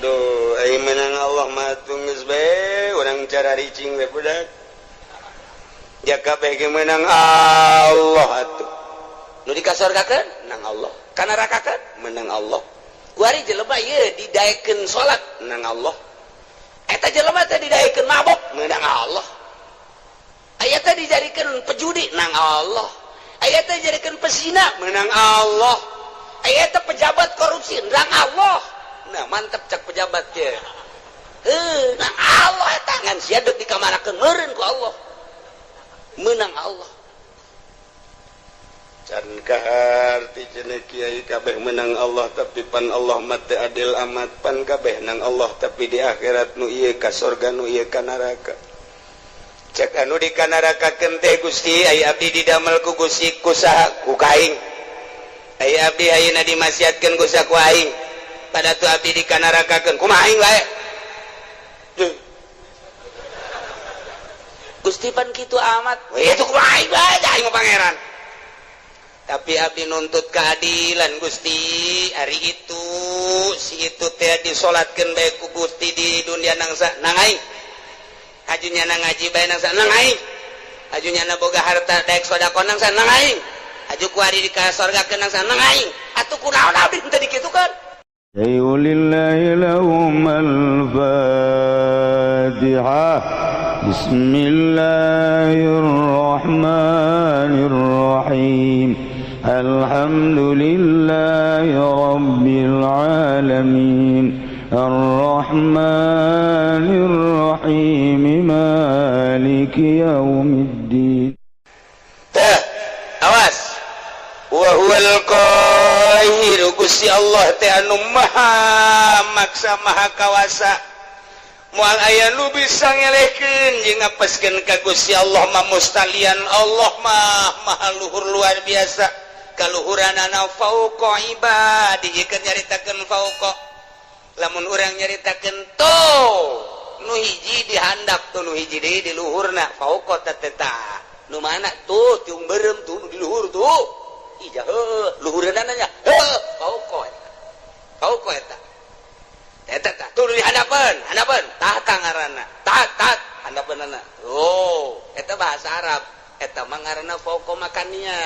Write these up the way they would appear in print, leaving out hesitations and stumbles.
Aduh, ai menang Allah mah geus bae urang cara ricing we budak. Ja kabeh ge menang Allah atuh. Nu dikasorgakeun nang Allah, kanarakakeun menang Allah. Kuari jelema ieu didaekeun salat nang Allah. Eta jelema teh didaekeun mabok menang Allah. Aya teh dijadikeun pejudi nang Allah. Aya teh dijadikeun pesina menang Allah. Aya teh pejabat korupsi nang Allah. Nah, mantep cak pejabat ge. Heuh, nang Allah eta ngan sia deuk dikamanakeun meureun ku Allah. Menang Allah. Can kaharti cenah kiai kabeh menang Allah, tapi pan Allah mah teu adil amat, pan kabeh nang Allah tapi di akhirat nu ieu ka sorga, nu ieu ka neraka. Cek anu di kanarakakeun teh, "Gusti, ai abdi didamel ku Gusti ku saha?" "Ku kaing." "Ai abdi ayeuna dimaksiatkeun ku saha?" "Ku aing." "Pada tu abdi dikanarakakeun kumaha aing wae?" Duh. "Gusti, pan kitu amat." "Weh, itu kumaha aing wae, aing mah pangeran. Tapi abdi nuntut keadilan, Gusti. Hari itu si itu teh disolatkeun bae ku Gusti di dunia nangsa nang aing, hajunya nang ngaji bae nangsa nang aing, hajunya na boga harta daek sedekah nangsa nang aing, haju ku ari di ka sorgakeun nangsa nang aing. Atuh kunaon abdi teu dikitukeun?" لله لهم الفاتحة. بسم الله الرحمن الرحيم. الحمد لله رب العالمين، الرحمن الرحيم، مالك يوم الدين. Teh, awas. Wa huwal qahiru, Gusti Allah teh anu maha maksa, maha kawasa, moal aya nu bisa ngelehkeun jeung ngapeskeun ka Gusti Allah mah. Mustalian Allah mah maha luhur, luar biasa kaluhuranana, fauqa ibadihi. Keur nyaritakeun fauqa, lamun urang nyaritakeun tuh nu hiji dihandap tuh, nu hiji deui di luhurna, fauqa teh tah nu mana tuh? Tiung beureum tuh nu di luhur tuh. Ija heuh, luhureunana nya heuh, fauqa eta, fauqa eta, eta tah tuh di handapeun, handapeun tah ngaranna, tah tah handapeunana. Oh, eta bahasa Arab, eta mah ngaranna fauqa makannya.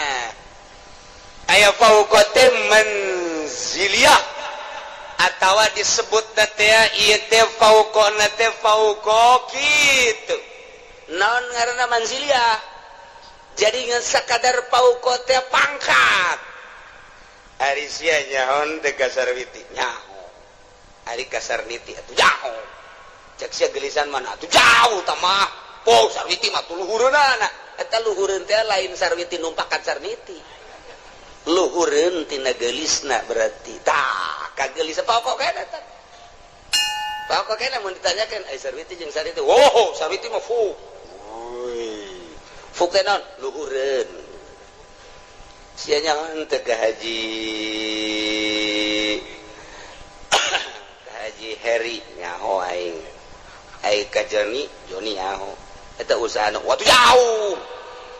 Aya fauqa teh manziliyah atawa disebut teh ieu teh fauqa teh fauqa kitu. Naon ngaranna manziliyah? Jadi ngan sakadar fauqa teh pangkat. Ari sia nyaho teh ka Sarwiti? Nyaho. Ari ka Sarniti atuh jauh. Cek sia gelisan mana atuh jauh tah mah. Po Sarwiti mah tuh luhureunana. Eta luhureun teh lain Sarwiti numpakan Sarniti, luhureun tina geulisna berarti. Tah kagelis pokok kena eta, pokok kena. Mun ditanyakeun ai Sarwiti jeung Sarniti, wow, Sarwiti mah fu fu teh naon? Luhureun. Sia nyaho teh ka Haji Heri? Nyaho aing. Ai ka Joni? Joni nyaho. Eta usaha waktu jauh,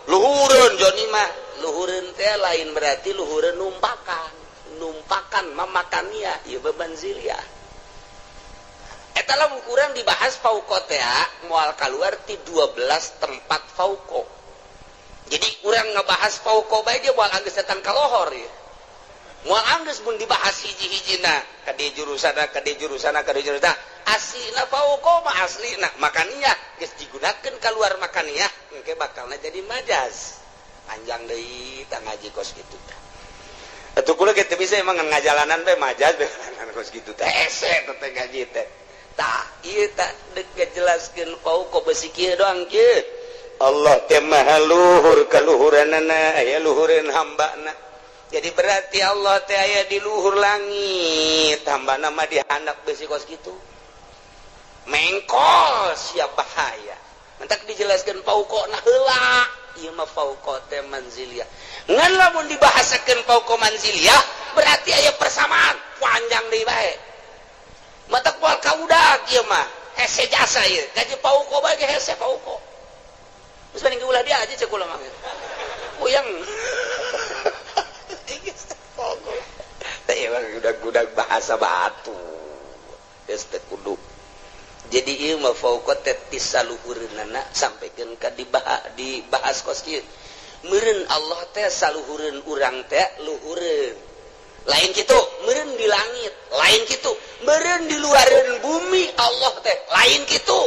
luhureun Joni mah. Luhureun teh lain berarti luhureun numpakan, numpakan mamakannya ieu beban zilia. Eta lamun kurang dibahas fauqa teh moal keluar ti 12 tempat fauqa. Jadi urang ngebahas fauqa bae ge moal anggeus datang ka lohor ya, moal anggeus mun dibahas hiji-hijina ka di jurusana, ka di jurusana, ka di jurusana. Aslina fauqa mah aslina makaniah geus digunakeun keluar makaniah, engke bakalna jadi majaz, panjang deui tah ngaji kos kitu tah. Atuh kula ge teu bisa emang ngajalanan bae majaz bae kos kitu teh, hese teh ngaji teh. Tah ieu tak dek ngajelaskeun fauqa besi kieu doang kieu. Allah teh maha luhur kaluhuranana, aya luhureun hambana. Jadi berarti Allah teh aya di luhur langit, hambana mah dihandap besi kos kitu, mengkol siap bahaya. Mentak dijelaskan fauqa nah heula. Ieu mah fauqa teh manziliyah. Ngan lamun dibahasakeun fauqa manziliyah berarti aya persamaan, panjang deui bae. Matak moal kaudag ieu mah, hese jasa ieu gaji fauqa bae ge hese fauqa. Geus mending ulah dia aja cek kula mah. Puyeng. Teh emang udah-udah bahasa batu. Geus teu kudu. Jadi ieu mah fauqa teh ti saluhureunana sampaikeun ka dibahas kos kieu. Meureun Allah teh saluhureun urang teh luhureun. Lain kitu, meureun di langit, lain kitu, meureun di luareun bumi Allah teh, lain kitu.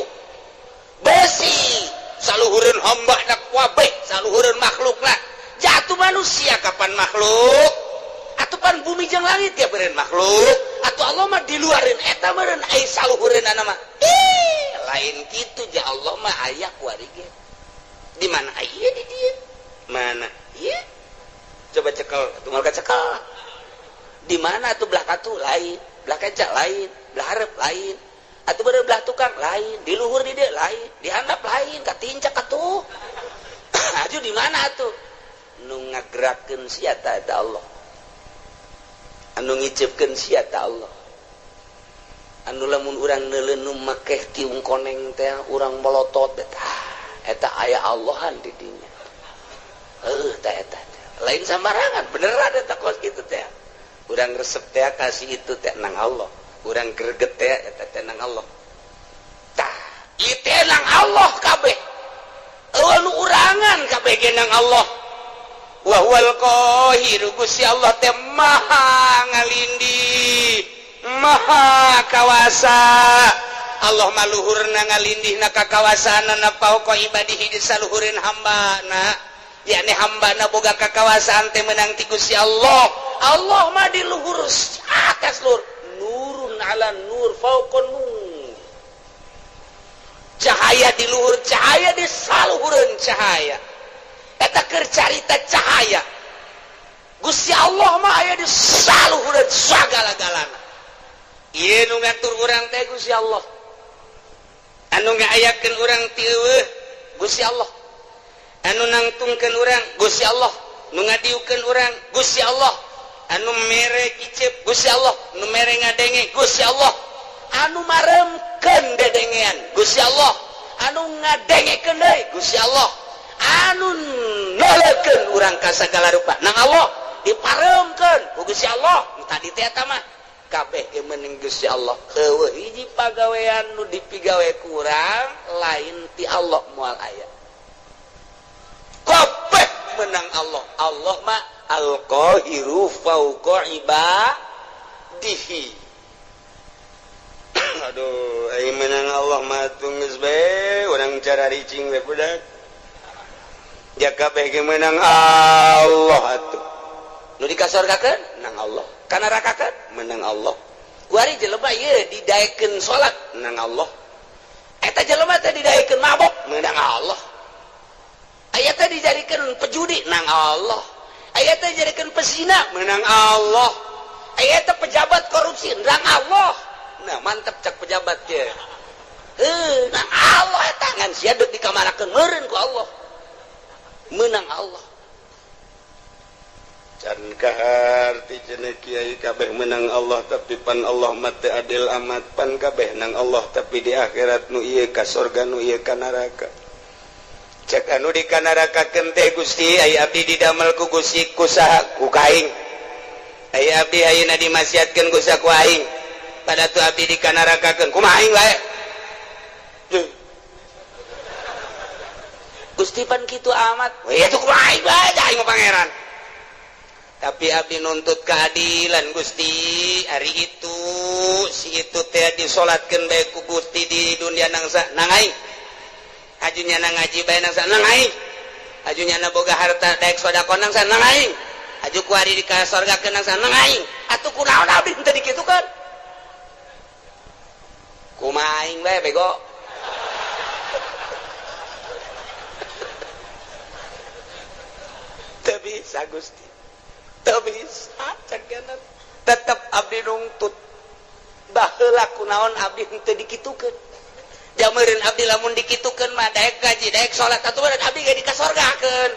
Besi saluhureun hamba na kabeh, saluhureun makhlukna. Jatuh manusia kapan makhluk? Atuh pan bumi jeung langit ya meureun makhluk. Atuh Allah mah di luareun eta meureun ai saluhureunana mah. Ih, lain kitu ja Allah mah aya kuari ge. Di mana aya di dieu? Mana? Ieu. Coba cekel, atuh moal kacekel. Di mana tuh belah katu lain, belah kaca lain, belah hareup lain. Atuh beureum belah tukang lain, di luhur di dieu lain, di handap lain, katincak atuh. Aju di mana atuh? Nu ngagerakeun sia ta eta Allah. Anu ngiceupkeun sia ta Allah. Anu lamun urang neuleun nu makeh tiung koneng teh urang melotot eta eta aya Allahan di dinya. Heuh tah eta. Lain sambarangan, beneran eta kos kitu teh. Urang resep teh kasih itu teh nang Allah. Urang greget teh eta teh nang Allah. Tah, ieu teh nang Allah kabeh. Eueuh nu urangan kabeh ge nang Allah. Wa huwal qahir, Gusti Allah teh maha ngalindih, maha kawasa. Allah mah luhurna ngalindihna kakawasaanana fauqa ibadihi di saluhureun hambana. Yakni hambana boga kakawasaan teh menang ti Gusti Allah. Allah mah di luhur atas luhur. Nurun ala nur fauqa nur. Cahaya di luhur cahaya di saluhureun cahaya. Eta keur carita cahaya. Gusti Allah mah aya di saluhureun sagala-galana. Ieu nu ngatur urang teh Gusti Allah. Anu ngaayakeun urang ti eueuh Gusti Allah. Anu nangtungkeun urang Gusti Allah, nu ngadiukeun urang Gusti Allah, anu mere iceup Gusti Allah, nu mere ngadenge Gusti Allah, anu maremkeun dedengean Gusti Allah, anu ngadengekeun deui Gusti Allah, anu noleukeun urang ka sagala rupa nang Allah, diparemkeun ku Gusti Allah. Nu tadi teh eta mah kabeh ge meunang Gusti Allah. Eueuh hiji pagawean nu dipigawe ku urang lain ti Allah moal aya. Kabeh menang Allah. Allah mah al-qahiru fauqa ibadihi. Aduh, ai menang Allah mah geus bae urang cara ricing we budak. Ja kabeh ge menang Allah atuh. Nu dikasorgakeun nang Allah, ka nerakakeun menang Allah. Kuari jelema ieu didaekeun salat nang Allah. Eta jelema teh didaekeun mabok menang Allah. Aya teh dijadikeun pejudi nang Allah. Aya teh dijadikeun pesina menang Allah. Aya teh pejabat korupsi nang Allah. Nah, mantep cak pejabat ge. Heuh, nang Allah eta ngan sia deuk dikamanakeun meureun ku Allah. Menang Allah. Can kaharti cenah kiai kabeh menang Allah, tapi pan Allah mah teu adil amat, pan kabeh nang Allah tapi di akhirat nu ieu ka sorga, nu ieu ka neraka. Cek anu di kanarakakeun teh, "Gusti, ai abdi didamel ku Gusti ku saha?" "Ku kaing." "Ai abdi ayeuna dimaksiatkeun ku saha?" "Ku aing." "Pada tu abdi dikanarakakeun kumaha aing bae?" Duh. "Gusti, pan kitu amat." "We itu kumaha aing bae, aing mah pangeran." "Tapi abdi nuntut keadilan, Gusti. Ari itu si itu teh disolatkeun bae ku Gusti di dunia nang sa nang aing. Aju nyana ngaji bae nang sa nang aing. Aju nyana boga harta daek sedekah nang sa nang aing. Aju kuari di ka sorgakeun nang sa nang aing. Atuh kunaon abdi teu dikitukeun? Kumaha aing bae, bego?" Teu bisa, Gusti, teu bisa cek. Tetep abdi nungtut. Baheula kunaon abdi henteu dikitukeun? Jameureun abdi lamun dikitukeun mah daek gaji, daek salat, atuh meureun abdi ge dikasorgakeun.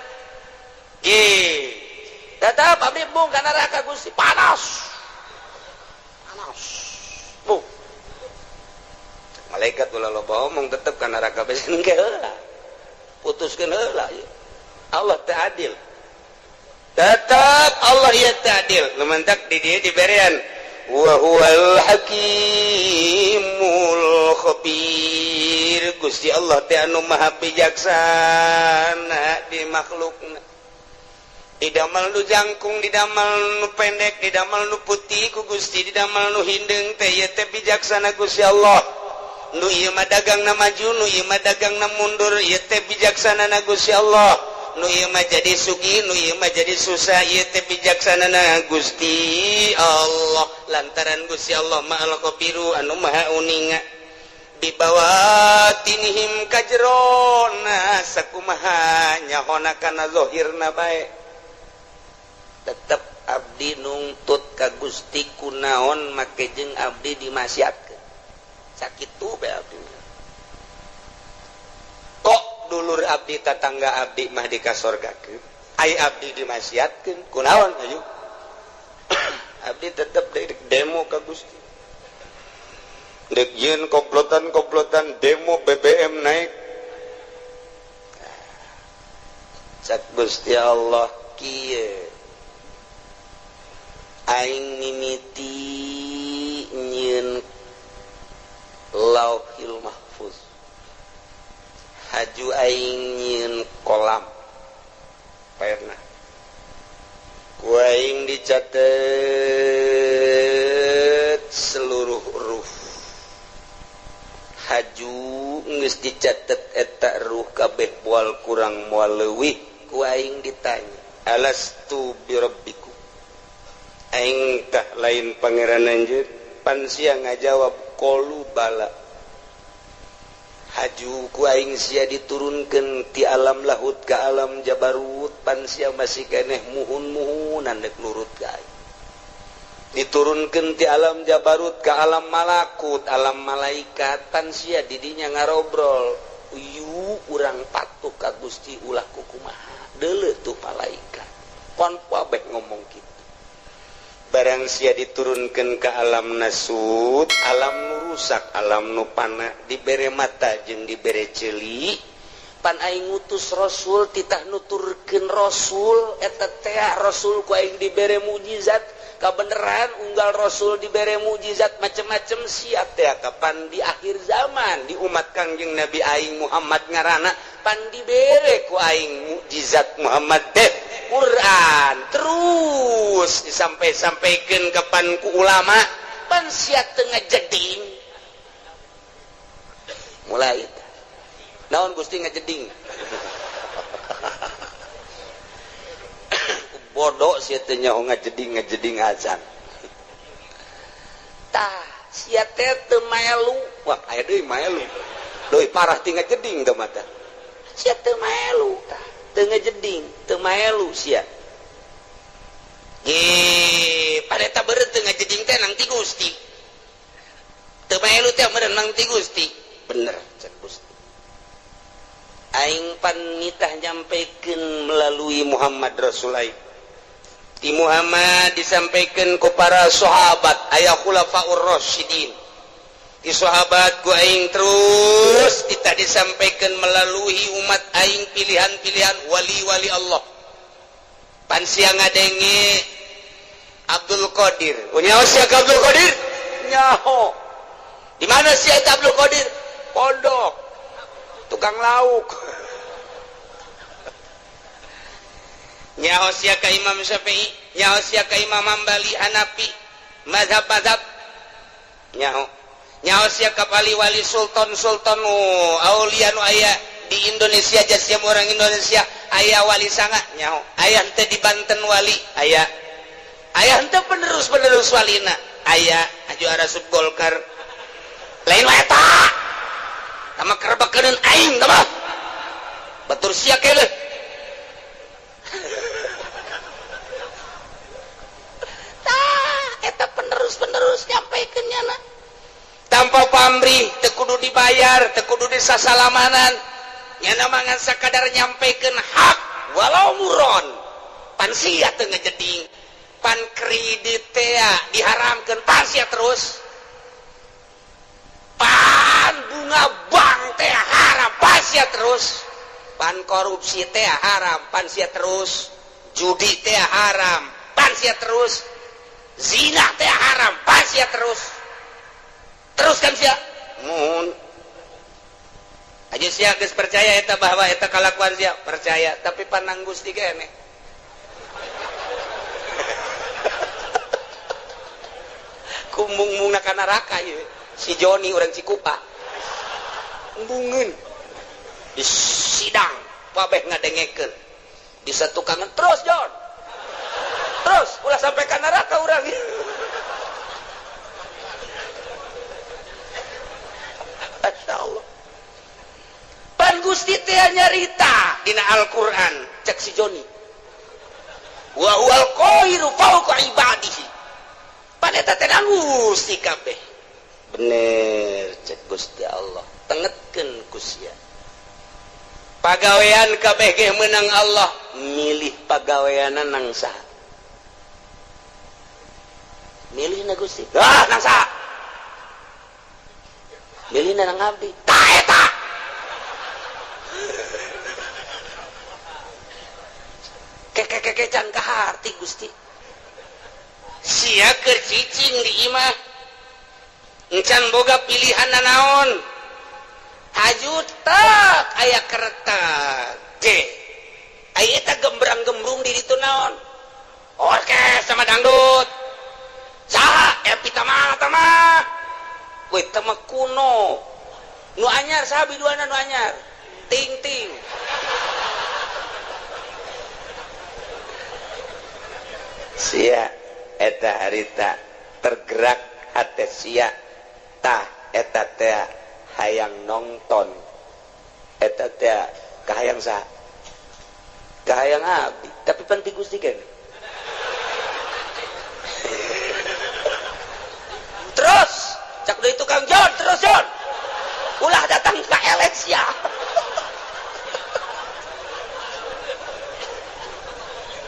Ge tetep abdi embung ka neraka, Gusti, panas panas bu. Malaikat, "Ulah loba omong, tetep ka neraka bae." Engke heula putuskeun heula. Allah teh adil, tetap Allah ieu teh adil. Nu mantak di dieu diberean. Wa huwal hakimul khabir. Gusti Allah teh anu maha bijaksana di makhlukna, didamel nu jangkung, didamel nu pendek, didamel nu putih ku Gusti, didamel nu hindeng teh, ieu teh bijaksana Gusti Allah. Nu ieu mah dagangna maju, nu ieu mah dagangna mundur, ieu teh bijaksana na Gusti Allah. Nu ieu mah jadi sugih, nu ieu mah jadi susah, ieu teh bijaksana na Gusti Allah, lantaran Gusti Allah mah al-khabiru, anu maha uninga bibawatinihim, kajerona sakumaha nyahona kana zahirna bae. Tetep abdi nungtut ka Gusti, kunaon make jeung abdi dimaksiatkeun, sakitu bae abdi. Kok dulur abdi, tatangga abdi mah dikasorgakeun, ai abdi dimaksiatkeun, kunaon? Ayo, abdi tetep demo ka Gusti. Dek yeun komplotan-komplotan demo BBM naik, cak Gusti Allah kieu: aing mimiti nyieun Lauhil Mahfuz, haju aing nyieun kolam pernah ku aing dicatet seluruh huruf. Haju geus dicatet eta ruh kabeh, moal kurang moal leuwih, ku aing ditanya, "Alastu birabbikum? Aing tah lain pangeran anjeun?" Pan sia ngajawab, "Qalu bala." Haju ku aing sia diturunkeun ti alam lahut ke alam jabarut, pan sia masih keneh muhun-muhunan dek nurut ka aing. Diturunkeun ti alam jabarut ke alam malakut, alam malaikat, pan sia didinya ngarobrol, "Uyu, urang patuh ka Gusti ulah kukumaha, deuleu tuh malaikat." Pon kabeh ngomong kitu. Barang sia diturunkan ke alam nasut, alam nu rusak, alam nu pana, dibere mata jeung dibere ceuli, pan aing ngutus rasul, titah nuturkeun rasul eta teh. Rasul ku aing dibere mukjizat, kabeneran unggal rasul dibere mukjizat macem-macem. Siap teh kapan di akhir zaman di umat Kangjeng Nabi aing Muhammad ngarana, pan dibere ku aing mukjizat Muhammad teh Quran, terus disampai-sampaikan kapan ku ulama, pan sia teu ngajeding. Mulai naon Gusti ngajeding? Bodoh sia teh nyaho ngajeding, ngajeding acan. Tah, sia teh teu maelu. Wah, aya deui maelu deui, parah ti ngajeding teh mata. Sia teu maelu, tah, teu ngajeding, teu maelu sia. Ge pada beureut teu ngajeding teh nang ti Gusti, teu maelu teh meureun nang ti Gusti. Bener cek Gusti, aing pan nitah nyampaikan melalui Muhammad Rasul aing. Di Muhammad disampaikan ke para sahabat, aya khulafaur rasyidin. Di sahabat ku aing terus kita disampaikan melalui umat aing, pilihan-pilihan wali-wali Allah. Pan sia ngadenge Abdul Qadir. Oh, nyaho sia ka Abdul Qadir? Nyaho. Di mana sia eta Abdul Qadir? Pondok tukang lauk. Nyaho sia ka Imam Syafi'i? Nyaho sia ka Imam Hambali, Hanafi, mazhab-mazhab? Nyaho. Nyaho sia ka wali-wali, sultan-sultan, oh, aulia nu aya di Indonesia? Jasiam orang Indonesia aya wali sanga, nyaho. Aya henteu di Banten wali? Aya. Aya henteu penerus-penerus walina? Aya. Aju arasup Golkar lain wae eta sama kerbakeun aing tah, batur sia keneh. Tah, eta penerus-penerus nyampaikeun nyana tanpa pamrih, teu kudu dibayar, teu kudu disasalamanan. Nyana mangan sakadar nyampaikeun hak walau muron. Pan sia teu ngajeding. Pan kredit teh diharamkeun, pan sia terus. Pan bunga bank teh haram, pan sia terus. Pan korupsi teh haram, pan sia terus. Judi teh haram, pan sia terus. Zina teh haram, pas ya terus. Teruskan sia. Mun aja sia geus percaya eta bahwa eta kalakuan sia, percaya, tapi panang Gusti keneh. Kumung-mungna ka neraka ieu. Si Joni urang Cikupa. Embungeun. Di sidang kabeh ngadengekeun. Di satukangan terus Jon. Terus ulah sampai ka neraka urang. Masya Allah. Pan Gusti teh nyarita dina Al-Qur'an cek si Joni. Wa huwal qahiru fawqa ibadihi. Pan eta teh Gusti kabeh. Bener cek Gusti Allah. Tengetkeun ku sia. Pagawean kabeh ge meunang Allah, milih pagaweanna nang saha? Milih na Gusti. Ah, nang saha? Milih na nang abdi. Tah eta. Keke-keke can kaharti Gusti. Sia keur cicing di imah. Encan boga pilihan nanaon. Haju tak aya kereta D. Aya eta gembrang-gembrung di ditu naon? Orkes sama dangdut. Saha Epi Tama tama. Weh tama kuno. Nu anyar saha biduana nu anyar? Ting-ting. Sia eta harita tergerak hate sia tah eta teh hayang nonton eta teh kahayang saha? Kahayang abdi, tapi pan ti Gusti keneh. Terus cak deui tukang Jon, terus Jon. Ulah datang ka Elesia.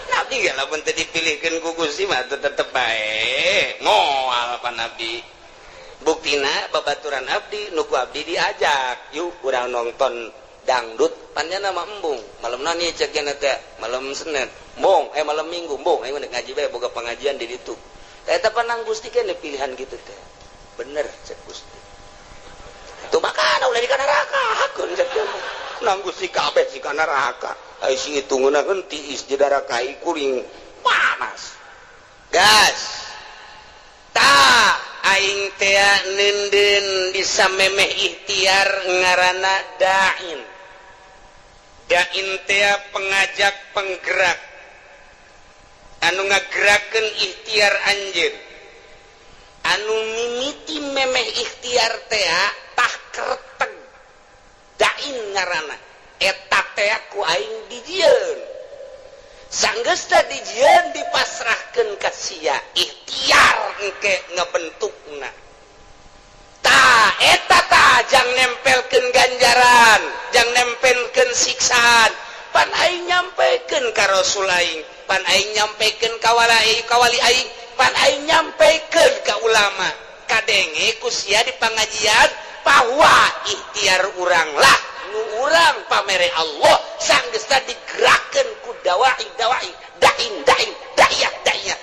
Nabi ge lamun teu dipilihkeun ku Gusti mah tetep bae moal pan abdi. Buktina babaturan abdi nu ku abdi diajak, yuk urang nonton dangdut panjana mah embung. Malam nani cek nya teh, malam Senin, embung, malam Minggu embung, aing ngaji bae boga pengajian di ditu. Eta panang Gusti keneh pilihan gitu teh. Bener cek Gusti. Tuh makana ulah di kana neraka, hakeun cek teh. Nang Gusti kabeh si kana neraka. Ai si hitungeuna henteu is jedara kai kuring panas. Gas. Tah aing teh neundeun bisa memeh ikhtiar ngaranna da'in. Da'in teh pengajak penggerak. Anu ngagerakeun ikhtiar anjeun. Anu mimiti memeh ikhtiar teh tah kerteg. Da'in ngaranna. Eta teh ku aing dijieun. Sanggeusna dijieun dipasrahkeun ka sia ikhtiar engke ngebentukna. Tah eta tah jang nempelkeun ganjaran, jang nempelkeun siksaan. Pan aing nyampekeun ka Rasul aing, pan aing nyampekeun ka wali aing, pan aing nyampekeun ka ulama. Kadenge ku sia di pangajian bahwa ikhtiar urang lah nu urang pamere Allah sanggeusna digerakkeun ku dawai dawai dain dain da'iyah da'iyah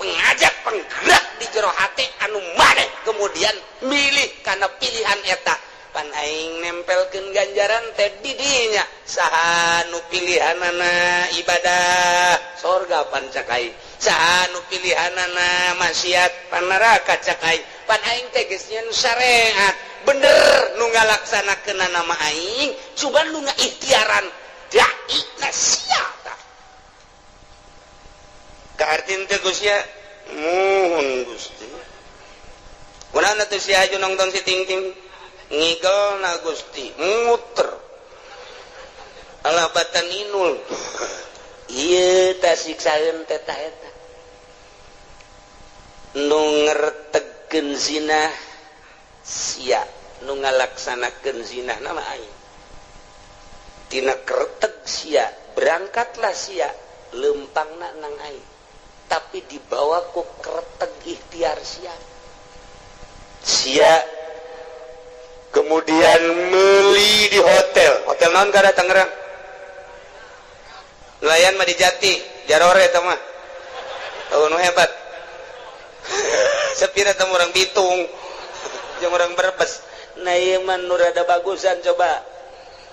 pengajak penggerak di jero hate anu maneh kemudian milih karena pilihan eta. Pan aing nempelkeun ganjaran teh di dinya saha nu pilihanana ibadah sorga pan cak aing, saha nu pilihanana maksiat pan neraka cak aing. Pan aing teh geus nyeun syariat bener nu ngalaksanakeun nama aing, cuman nu ngaikhtiaran dai na sia tah. Kaartin teh Gusti muhun Gusti. Kunaon atuh sia aju nongton si Ting-ting? Ngigel na Gusti muter alah batan inul. Ieu tah siksaeun teh tah eta nu ngertegkeun zina sia, nu ngalaksanakeun zina nama aing. Tina kerteg sia berangkatlah sia lempangna nang aing, tapi dibawa ku kerteg ikhtiar sia. Sia kemudian meli di hotel. Hotel naon kada Tangerang? Nelayan mah di Jati, Jarore eta mah. Tahu nu hebat. Sepira teh orang Bitung jeung orang Brebes. Nah, ieu mah nu rada bagusan, coba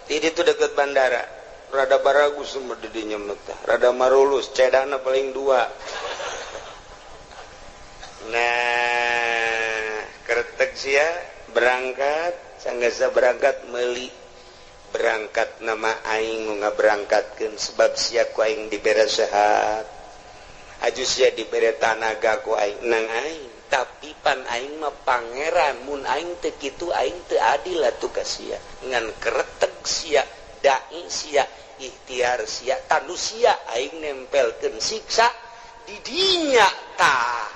di ditu deket bandara, rada baragus mah di dinya mah teh, rada marulus, cedana paling dua. Nah, kretek sia berangkat, sanggasa berangkat meuli, berangkat nama aing nu ngaberangkatkeun, sebab sia ku aing dibere sehat, aju sia dibere tanaga ku aing, nang aing. Tapi pan aing mah pangeran, mun aing teu kitu aing teu adil atuh ka sia. Ngan kretek sia, dai sia, ikhtiar sia, tanu sia aing nempelkeun siksa di dinya tah.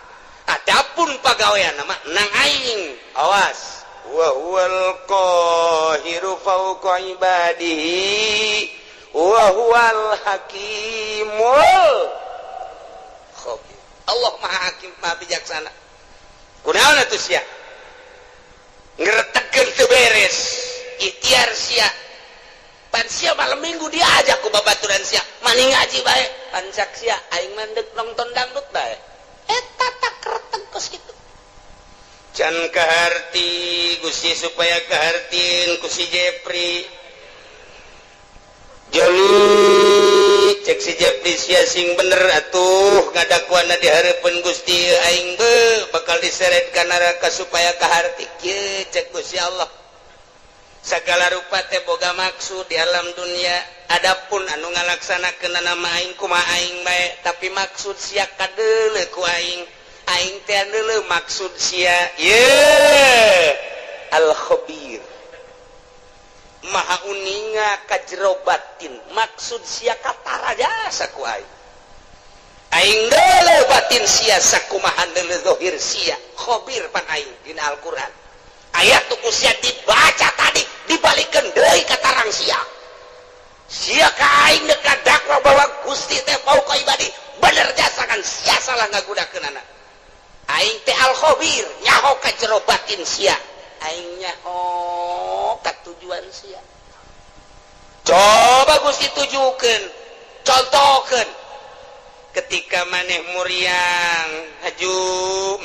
Adapun pagawean mah nang aing, awas. Wa huwal qahiru fawqa ibadihi wa huwal hakimul khabir. Allah Maha Hakim, Maha Bijaksana. Kunaon atuh sia ngretegkeun teu beres ikhtiar sia? Pan sia malam Minggu diajak ku babaturan sia, maning ngaji bae. Pan cak sia, aing mah deuk nonton dangdut bae. Eta tak kreteg kos kitu. Can kaharti Gusti, supaya kahartin ku si Jepri. Joli, cek si Jepri, sia sing bener atuh ngadakuana di hareupeun Gusti, aing be bakal diseret ka neraka. Supaya kaharti kieu, cek Gusti Allah, segala rupa teh boga maksud di alam dunia. Adapun anu ngalaksanakeun nama aing kumaha aing bae, tapi maksud sia kadeuleu ku aing, aing teh deuleu maksud sia. Ye al khabir, maha uninga ka jero batin. Maksud sia katara jasa ku aing, aing deuleu batin sia sakumaha deuleu zahir sia. Khabir pan aing. Dina Al-Qur'an ayat tuh ku sia dibaca tadi, dibalikeun deui ka tarang sia. Sia ka aing deuk dakwa bahwa Gusti teh fauqa ibadi, bener jasa kan sia salah ngagunakeunana. Aing teh al khabir, nyaho ka jero batin sia, aing nyaho ka tujuan sia. Coba Gusti tujukeun, contohkeun ketika maneh muriang, haju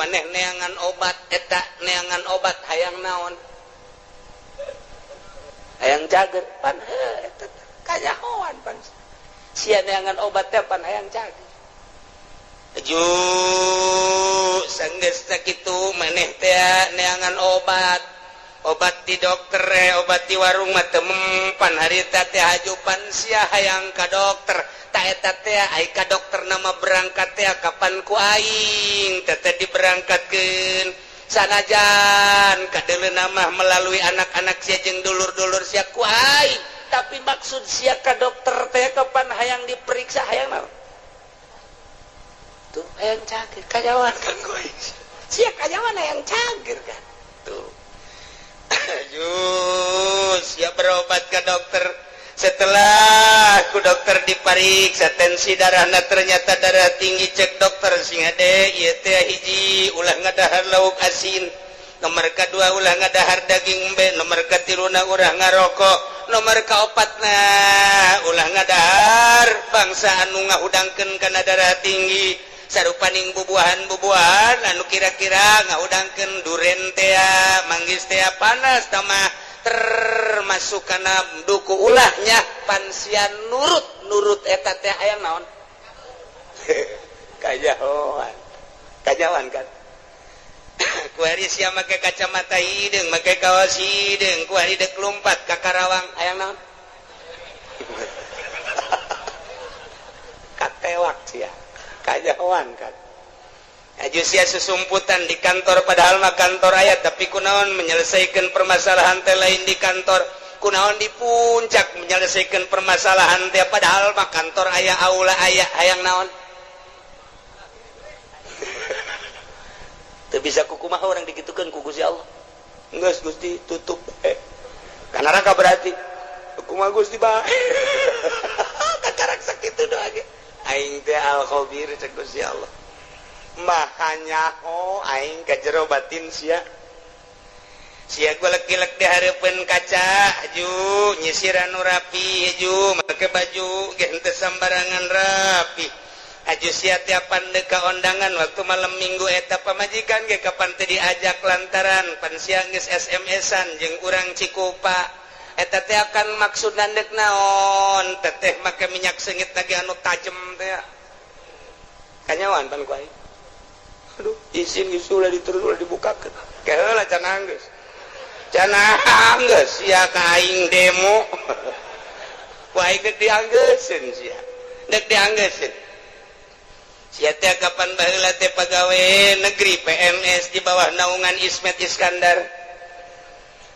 maneh neangan obat. Eta neangan obat hayang naon? Hayang cager. Pan heuh, eta kanyahoan pan sia neangan obat teh pan hayang cager. Haju sanggeus sakitu maneh teh neangan obat, obat di dokter, obat di warung mah teu mempan harita teh. Haju pan sia hayang ka dokter. Ta eta teh ai ka dokter nama berangkat teh kapan ku aing teh teh diberangkatkeun, sanajan kadeuleu nama melalui anak-anak sia jeung dulur-dulur sia ku aing, tapi maksud sia ka dokter teh kapan hayang diperiksa, hayang naon tuh? Hayang cager. Kanyahoan kan ku aing sia kanyahoan hayang cager kan tuh. Jus ya berobat ke dokter. Setelah ku dokter dipariksa tensi darahna, ternyata darah tinggi. Cek dokter, sing hade ieu teh, hiji, ulah ngadahar lauk asin, nomor kedua, ulah ngadahar daging embe, nomor katiluna, ulah ngarokok, nomor kaopatna, ulah ngadahar bangsa anu ngahudangkeun kana darah tinggi, sarupaning bubuahan-bubuahan anu kira-kira ngahudangkeun, duren tea, manggis tea, panas tamah termasuk kana duku ulahnya. Pan sia nurut nurut eta teh hayang naon? Kanyahoan, kanyahoan kan kuari sia make kacamata hideung, make kaos hideung, kuari dek lumpat ka Karawang hayang naon? Katewak sia, kanyahoan kan. Aju sia susumputan di kantor, padahal mah kantor aya, tapi kunaon menyelesaikan permasalahan teh lain di kantor? Kunaon di puncak menyelesaikan permasalahan teh, padahal mah kantor aya, aula aya? Hayang naon? Teu bisa kukumaha orang dikitukeun ku Gusti Allah. Geus Gusti, tutup ka neraka berarti. Kumaha Gusti bae, kakarak sakitu doa ge. Aing teh al khabir, cek Gusti Allah, maha nyaho aing ka jero batin sia. Sia golek-gilek di hareupeun kaca ju, nyisiran nu rapi ju, make baju ge henteu sambarangan rapi. Aju sia tiap deka ondangan waktu malam Minggu, eta pamajikan ge kapan teu diajak lantaran pan sia geus SMS-an jeung urang Cikupa. Eta teh akan maksud dek naon teteh, make minyak seungit lagi anu tajem teh kanyawan pan ku aing. Aduh, izin geus ulah diterus, ulah dibukakeun. Keheula cenah, geus cenah, geus sia ka aing demo ku aing. Dek dianggeuseun sia, dek dianggeuseun sia teh. Kapan baheula teh pagawe negeri PNS di bawah naungan Ismet Iskandar.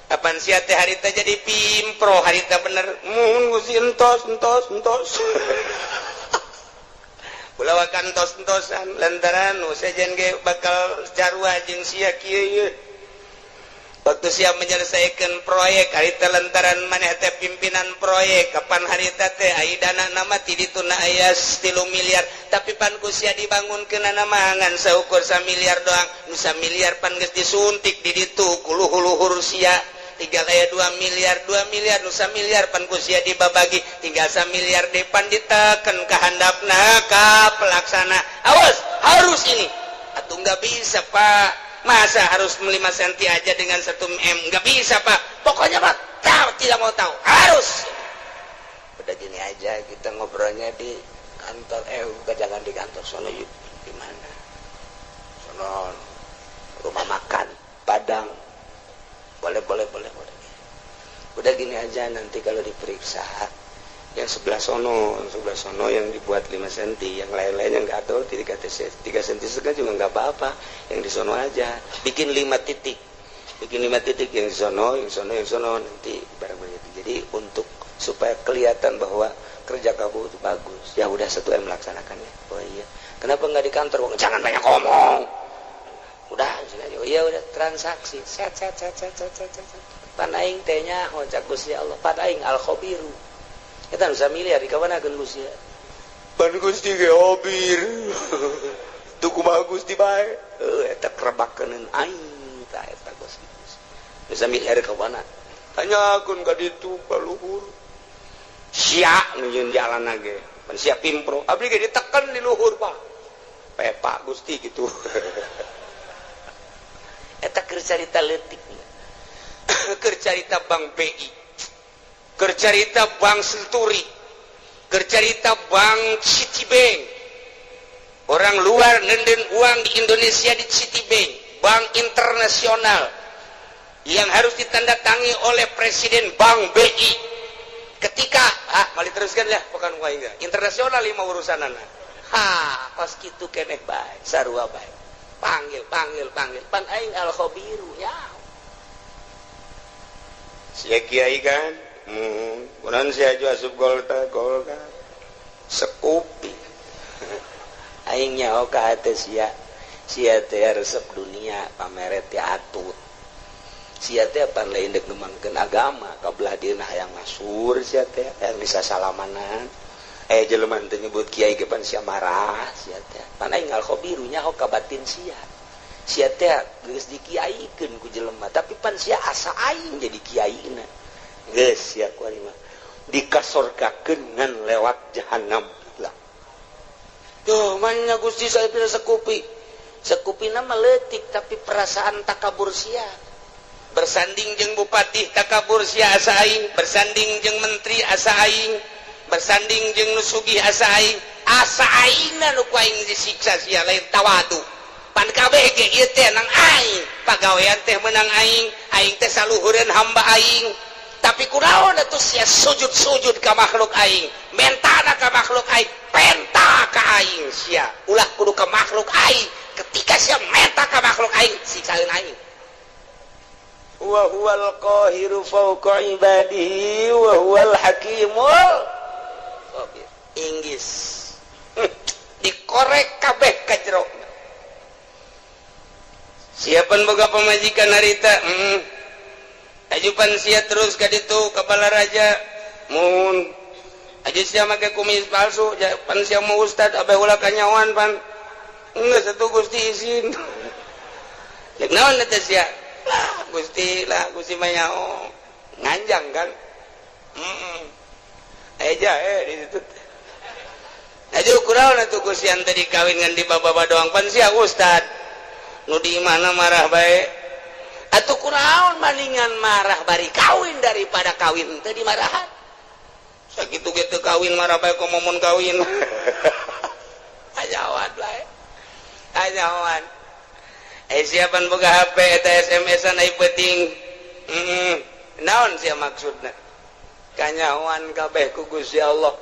Kapan sia teh harita jadi pimpro harita, bener mun Gusti, entos entos entos, ulah wakan entos entosan lantaran nu sejen ge bakal carua jeung sia kieu ieu. Waktu siap menyelesaikan proyek harita lantaran maneh teh pimpinan proyek. Kapan harita teh ai dana nama ti dituna aya 3 miliar, tapi pan ku sia dibangun kena nama ngan saukur miliar doang. Nu miliar pan geus disuntik di ditu ku luhur-luhur sia, tinggal aya 2 miliar. 2 miliar, nu miliar pan ku sia dibabagi, tinggal miliar depan diteken ke handapna ka pelaksana, "Awas, harus ini." "Atau nggak bisa, Pak, masa harus 5 cm aja dengan 1 m? Nggak bisa, Pak." "Pokoknya, Pak, tahu tidak mau tahu, harus." "Udah, gini aja, kita ngobrolnya di kantor." "Eh, bukan, jangan di kantor sono." "Yuk." "Di mana?" "Sono, rumah makan Padang." "Boleh, boleh, boleh, boleh." "Udah, gini aja, nanti kalau diperiksa yang sebelah sono, sebelah sono yang dibuat 5 cm, yang lain-lainnya nggak tahu, 3 3 cm setengah juga nggak apa-apa. Yang di sono aja bikin 5 titik, bikin 5 titik, yang di sono, yang sono, yang sono, nanti barang begitu. Jadi untuk supaya kelihatan bahwa kerja kamu itu bagus." "Ya udah, 1 M melaksanakannya." "Oh iya, kenapa nggak di kantor?" "Jangan banyak ngomong, udah." "Oh iya, udah." Transaksi set set set set set set set. Pan aing teh nyaho cak Gusti Allah, pan aing al khabiru. Eta nu miliar di kawana Gusti, pan Gusti ge hobir tuh, kumaha Gusti bae. Heuh, eta kerebakeun aing tah eta Gusti. Nu miliar kawana tanyakeun ka ditu ka luhur sia nu nyieun jalan ge. Pan sia pimpro, abdi ge diteken di luhur, Pak. Pepa Gusti gitu. Eta keur carita leutik, keur carita Bank BI, keur carita Bank Senturi, keur carita Bank Citibank. Orang luar nenden uang di Indonesia di Citibank, bank internasional yang harus ditandatangi oleh Presiden Bank BI ketika, ah, mau diteruskan ya, bukan enggak internasional lima urusan anak. Ha, pas gitu keneh bae, sarua bae. Panggil, panggil, panggil, pan aing al khabiru ya. Sia kiai kan, kunaon sia aju asup Golkar? Golkar sekupi. Aing nyaho ka hate sia, sia teh resep dunia, pameret teh atut. Sia teh pan lain dek ngembangkeun agama, kabelah dieuna hayang masur. Sia teh hayang bisa salamanan, eh, jelema teu nyebut kiai ge pan sia marah. Sia teh pan aing al khabiru, nyaho ka batin sia. Sia teh geus dikiaikeun ku jelema, tapi pan sia asa aing jadi kiaina. Geus sia ku mah dikasorgakeun ngan lewat jahanam lah. Duh, mana Gusti, saya bisa sekupi. Sekupi nama letik, tapi perasaan takabur sia. Bersanding jeung bupati takabur sia asa aing, bersanding jeung menteri asa aing, bersanding jeung nu sugih asa aing, asa aingna nu ku aing disiksa sia lain tawadu. Pan kabeh ge ieu teh nang aing, pagawean teh menang aing, aing teh saluhureun hamba aing. Tapi kunaon atuh sia sujud-sujud ka makhluk aing, mentana ka makhluk aing, penta ka aing sia. Ulah, kudu ka makhluk aing. Ketika sia menta ka makhluk aing, siksaeun aing. Wa huwal qahiru fawqa ibadihi wa huwal hakimul khabir. Inggris dikorek kabeh ka jero. Siapan boga pamajikan harita. Ajupan sia terus ka ditu ka Balaraja mun aju sia make kumis palsu. Pan sia mau ustad, abeh ulah kanyawan. Pan geus atuh Gusti, izin. Rek naon eta sia? Lah Gusti, lah Gusti mah nyaho nganjang kan. Heeh, aya jahe di situ. Aju kunaon atuh ku sian tadi kawin ngan di baba doang, pan sia ustad nu di mana marah bae. Atuh kunaon, maningan marah bari kawin daripada kawin teu dimarahan. Sakitu ge teu kawin marah bae, komo mun kawin. Ajawan bae, ajawan. Eh, siapan boga HP eta SMS-an ai penting. Naon sia maksudna? Kanyahoan kabeh ku Gusti Allah.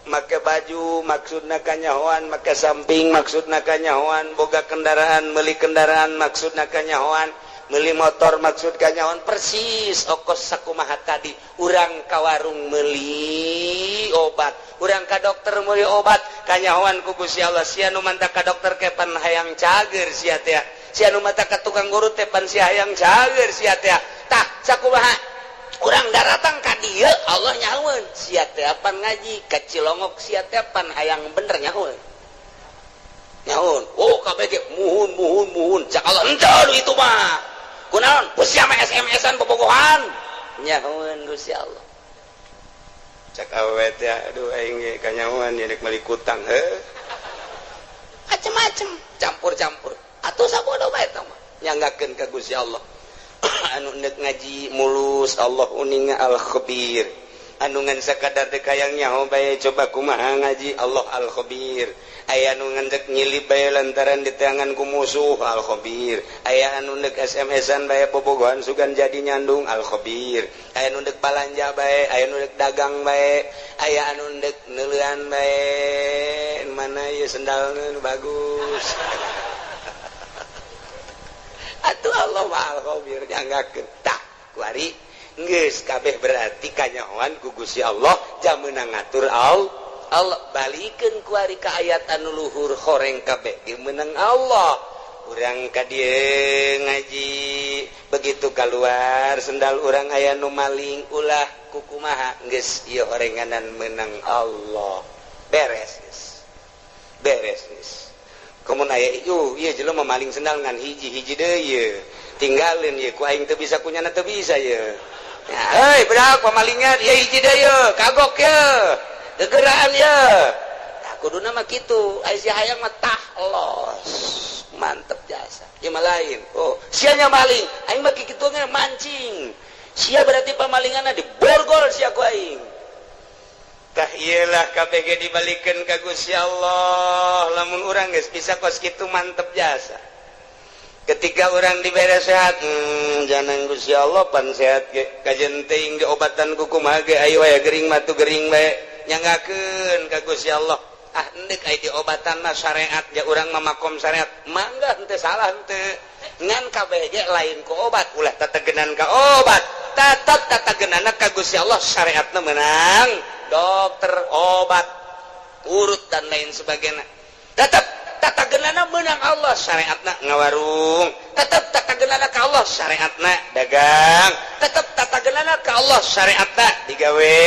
Make baju maksudna kanyahoan, make samping maksudna kanyahoan, boga kendaraan, meuli kendaraan maksudna kanyahoan, meuli motor maksud kanyahoan. Persis okos sakumaha tadi, urang ka warung meuli obat, urang ka dokter meuli obat, kanyahoan ku Gusti Allah. Sia nu mantak ka dokter kepan hayang cager sia teh, sia nu mantak ka tukang urut teh pan sia hayang cager sia teh. Tah, sakumaha urang daratang ka dieu, Allah nyahoeun sia teh pan ngaji ka Cilongok, sia teh pan hayang bener, nyahoeun, nyahoeun. Oh, kabeh ge muhun, muhun, muhun. Cak Allah, henteu itu mah. Kunaon sia mah SMS-an bobogohan? Nyahoeun Gusti Allah. Cak awewe teh, aduh, aing ge kanyahoan ieu rek meuli kutang heuh. Macem-macem, campur-campur atuh, sabodo bae eta mah nyanggakeun ka Gusti Allah. Anu nek ngaji mulus, Allah uninga, al khabir. Anu ngan sakadar teu kayang nyaho bae, coba kumaha ngaji, Allah al khabir. Aya anu ngan dek nyilip bae lantaran diteangan ku musuh, al khabir. Aya anu nek SMS-an bae, bobogohan sugan jadi nyandung, al khabir. Aya anu dek balanja bae, aya anu dek dagang bae, aya anu dek neuleuan bae, mana ieu sendalna nu bagus. Atuh Allah mah al khabir, nyanggakeun. Tah, kuari geus kabeh berarti kanyahoan ku Gusti Allah, jam meunang ngatur Allah. Allah balikeun kuari ka ayat anu luhur, horeng kabeh ge meunang Allah. Urang ka dieu ngaji, begitu keluar sendal urang aya nu maling, ulah kukumaha, geus ieu horenganan meunang Allah, beres geus, beres geus. Komun aya ieu ieu jelema maling sendal ngan hiji, hiji deui ieu tinggalin ieu, ku aing teu bisa, kunyana teu bisa ieu. Hei budak, pamalingan ieu hiji deui ieu, kagok ye, gegeraan ye. Tah, kuduna mah kitu. Ai si hayang mah tah los mantep jasa ieu mah lain. Oh, sia nya maling, aing mah kitu mancing sia, berarti pamalinganna diborgol sia ku aing. Tah, iyalah, KBG dibalikan ka Gusti Allah. Lamun urang geus bisa kos kitu, mantep jasa. Ketika orang dibere sehat, jangan Gusti Allah pan sehat ge kajen teuing diobatan ku kumaha ge, ayo aya gering mah tuh gering bae, nyanggakeun ka Gusti Allah. Ah, endek aya diobatan mah syariat ya, urang mah makom syariat, mangga, henteu salah henteu. Ngan kabeh ge lain ku obat, ulah tategenan ka obat, tetep tatagenana ka Gusti Allah. Syariatna menang dokter, obat urut dan lain sebagainya, tetap tatagenana menang Allah. Syariatna ngawarung, tetap tatagenana ka Allah. Syariatna dagang, tetap tatagenana ka Allah. Syariatna digawe,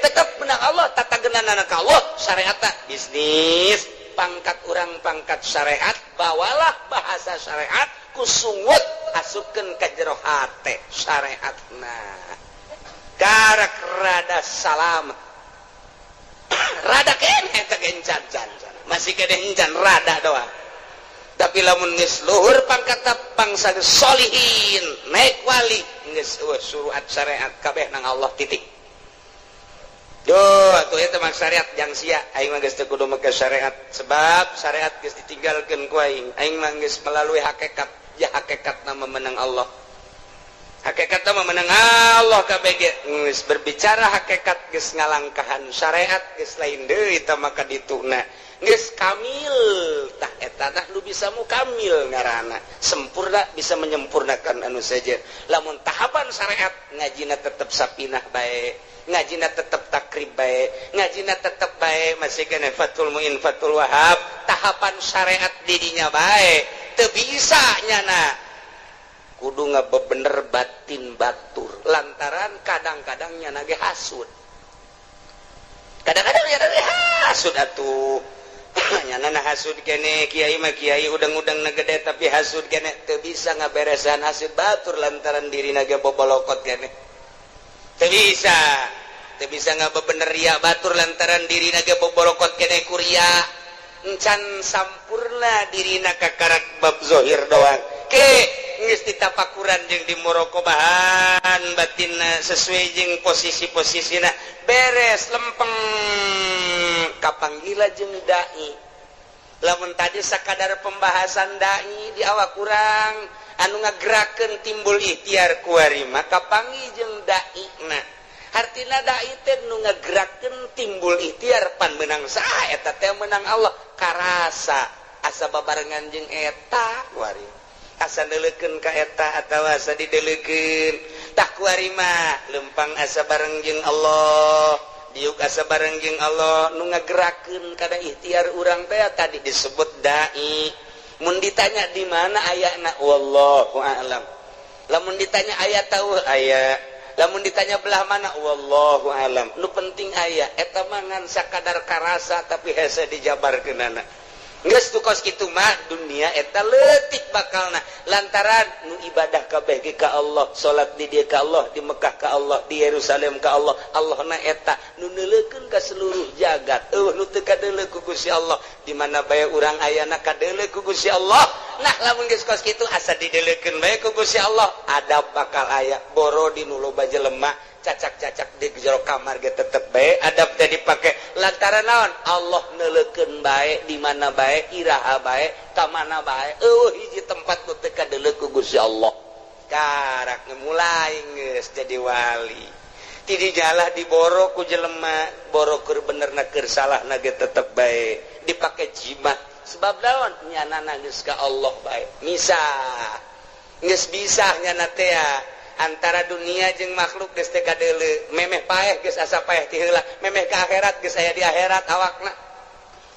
tetap menang Allah. Tatagenana ka Allah. Syariatna bisnis. Pangkat urang pangkat syariat, bawalah bahasa syariat, kusungut asupkeun ka jero hate syariatna, karak rada salam, rada keneh teh gencan can, masih kene encan, rada doang. Tapi lamun geus luhur pangkat, pangsa solihin, naik wali, geus eueuh suruhat syariat, kabeh nang Allah, titik. Duh, atuh eta mah syariat jang sia. Aing mah geus teu kudu make syariat, sebab syariat geus ditinggalkeun ku aing. Aing mah geus melalui hakikat ya, hakikatna memenang Allah, hakikatna memenang Allah. KBG geus berbicara hakikat, geus ngalangkahan syariat, geus lain deui eta maka dituna geus kamil. Tah, eta tah nu bisa mukamil ngaranna, sempurna, bisa menyempurnakan anu saja. Lamun tahapan syariat, ngajina tetep sapinah bae, ngajina tetep takrib bae, ngajina tetep bae, masih kena Fathul Muin, Fathul Wahab, tahapan syariat didinya bae teu bisa nyana, kudu ngabebener batin batur, lantaran kadang-kadang nyana ge hasud, kadang-kadang nyana ge hasud. Atuh nyana na hasud kene, kiai mah kiai udang-udang na gede, tapi hasud kene, teu bisa ngaberesan hasud batur lantaran diri ge bobolokot kene, teu bisa. Teu bisa ngabebener ria batur lantaran dirina ge boborokot kene ku ria. Encan sampurna dirina kakarak bab zohir doang. Ke geus ditapakuran jeung dimuraqabahan batinna sesuai jeung posisi-posisina, beres, lempeng, kapanggila jeung dai. Lamun tadi sakadar pembahasan dai di awak kurang anu ngagerakeun timbul ikhtiar, kuari mah kapanggih jeung dai. Nah, hartina dai teh nu ngagerakeun timbul ikhtiar. Pan menang saha eta teh? Menang Allah. Karasa asa babarengan jeung eta, kuari asa neuleukeun ka eta atawa asa dideulekeun. Tah, kuari mah lempang asa bareng jeung Allah, diuk asa bareng jeung Allah. Nu ngagerakeun kada ikhtiar urang teh tadi disebut dai. Mun ditanya di mana ayatna, wallahu a'lam. Lamun ditanya aya tahu aya, lamun ditanya belah mana, wallahu alam. Nu penting aya. Eta mah ngan sakadar karasa, tapi hese dijabarkeunana. Geus tu kos kitu mah dunia eta leutik bakalna, lantaran nu ibadah kabeh ge ka Allah, salat di dieu ka Allah, di Mekah ka Allah, di Yerusalem ka Allah. Allah na eta nu neuleukeun ka seluruh jagat. Euweuh nu teu kadeuleu ku Gusti Allah. Di mana bae urang ayana, kadeuleu ku Gusti Allah. Nah, lamun geus kos kitu, asa dideuleukeun bae ku Gusti Allah, adab bakal aya. Boro di nu loba jelema, cacak-cacak di jero kamar ge tetep bae adab teh dipake, lantaran naon? Allah neuleukeun bae di mana bae, iraha bae, ka mana bae. Euweuh hiji tempat nu teu kadeuleu ku Gusti Allah. Karak mulai geus jadi wali, ti dijalah diboro ku jelema, boro keur bener na keur salah na ge tetep bae dipake jimat. Sebab naon? Nyana geus ka Allah bae, misah geus bisa nyana teh antara dunia jeung makhluk geus teu kadeuleu. Memeh paeh geus asa paeh ti heula, memeh ka akhirat geus aya di akhirat awakna.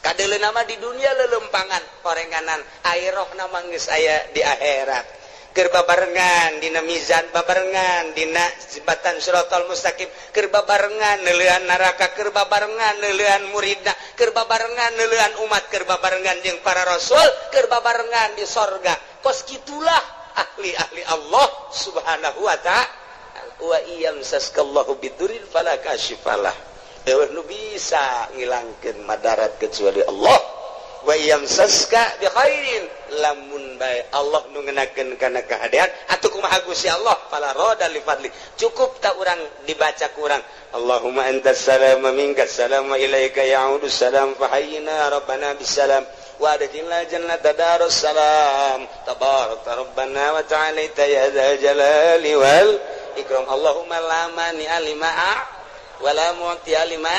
Kadeuleu nama di dunia lelempangan horenganan, ari rohna mah geus aya di akhirat. Keur babarengan dina mizan, babarengan dina jembatan Siratal Mustaqim, keur babarengan neuleuan neraka, keur babarengan neuleuan muridna, keur babarengan neuleuan umat, keur babarengan jeung para rasul, keur babarengan di sorga. Kos kitulah ahli-ahli Allah Subhanahu wa ta'ala. Wa iyamsaskallahu bidurrin fala kasyifalah, euweuh nu bisa ngilangkeun madarat kecuali Allah. Wa yamsaska bi khairin, lamun bae Allah nu ngenakeun kana kahadean atuh kumaha Gusti Allah, fala radda li fadli. Cukup tak urang dibaca kurang, Allahumma antas salam wa minkas salam wa ilaika ya'udu salam, fahayyina rabbana bisalam wa adkhilna jannata darus salam, tabarakta rabbana wa ta'alaita ya dzal jalali wal ikram. Allahumma la mani'a lima wala mu'tiya lima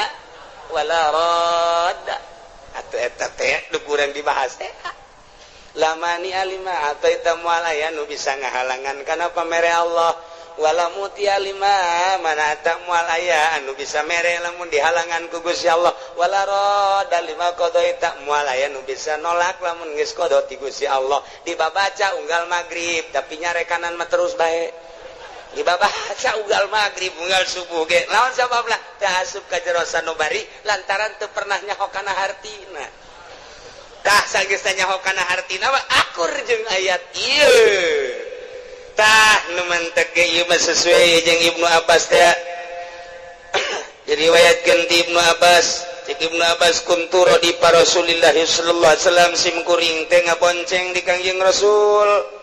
wala radda. Atau eta teh nu kurang dibahas teh, la mani'a lima a'thaita, moal aya nu bisa ngahalangan kana pamere Allah, wala mu'tiya lima mana'ta, moal aya anu bisa mere lamun dihalangan ku Gusti Allah, wala radda lima qadaita, moal aya nu bisa nolak lamun geus qada ti Gusti Allah. Dibabaca unggal magrib, tapi nyarekanan mah terus bae dibabaca unggal magrib, unggal subuh ge. Lawan sababna teu asup ka jero sanubari, lantaran teu pernah nyaho kana hartina. Tah, sageus nyaho kana hartina mah akur jeung ayat ieu. Tah, nu mantek ge ieu mah sesuai jeung Ibnu Abbas teh. Diriwayatkeun ti Ibnu Abbas, cek Ibnu Abbas, kuntu radifa Rasulillah sallallahu alaihi wasallam, sim kuring teh ngabonceng di Kangjeng Rasul.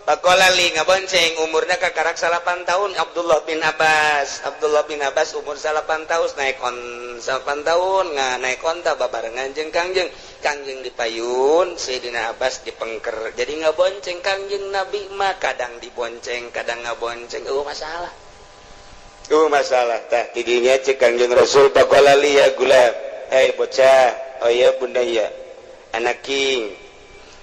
Faqala li, ngabonceng umurnya kakarak 9 tahun Abdullah bin Abbas. Abdullah bin Abbas umur 9 tahun naik on 9 tahun nggak naik onta babarengan jeung Kangjeng. Kangjeng dipayun, Sayyidina Abbas dipengker, jadi ngabonceng Kangjeng Nabi mah kadang dibonceng, kadang ngabonceng. Oh, masalah, oh, masalah. Tah, tidinya cek Kangjeng Rasul, faqala li, ya gulam, hei bocah, oh ya bunayya, anak king,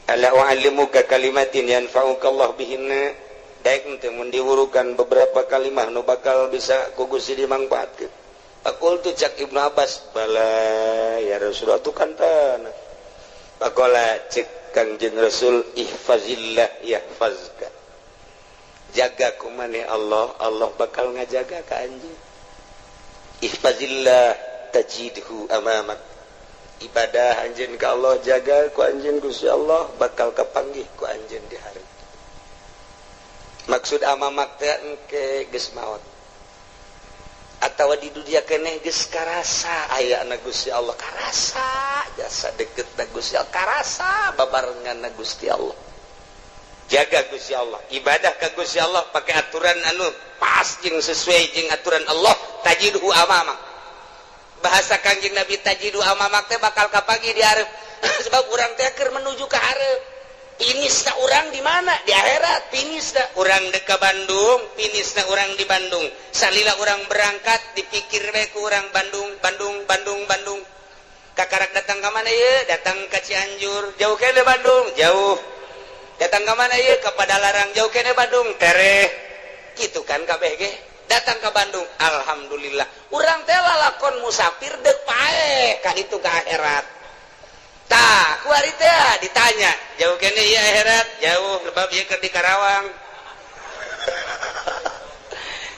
ala u'allimuka kalimatin yanfa'uka Allah bihinna, daek teu mun diwurukan beberapa kalimah nu bakal bisa ku Gusti dimangfaatkeun? Faqultu, cak Ibnu Abbas, bala ya Rasulullah, tu kan tanah. Faqala, cek Kangjeng Rasul, ihfazillah yahfazka, jaga ku maneh Allah, Allah bakal ngajaga ka anjeun. Ihfazillah tajidhu amamak, ibadah anjeun ka Allah, jaga ku anjeun Gusti Allah, bakal kapanggih ku anjeun di hari. Maksud amamak teh engke geus maot. Atau Atawa di dunia keneh geus karasa aya na Gusti Allah, karasa jasa deket na Gusti Allah, karasa babarengan na Gusti Allah. Jaga Gusti Allah, ibadah ke Gusti Allah pakai aturan anu pas jeung sesuai jeung aturan Allah, tajidhu amama. Bahasa Kanjeng Nabi, tajidhu amamak teh bakal kapanggih di hareup, sebab urang teh keur menuju ke hareup. Finishna urang di mana? Di akhirat finishna. Urang dek ka Bandung, finishna urang di Bandung. Salila urang berangkat dipikir we ku urang Bandung, Bandung, Bandung, Bandung. Kakarak datang ke mana ya? Datang ke Cianjur, jauh kene Bandung, jauh. Datang ke mana ya? Ke Padalarang, jauh kene Bandung, tereh. Gitu kan kabeh ge. Datang ke Bandung, alhamdulillah. Urang teh lalakon musafir dek paeh ka itu, ke akhirat. Tah, kuari teh ditanya, jauh kene ieu akhirat? Jauh, sebab ieu keur di Karawang.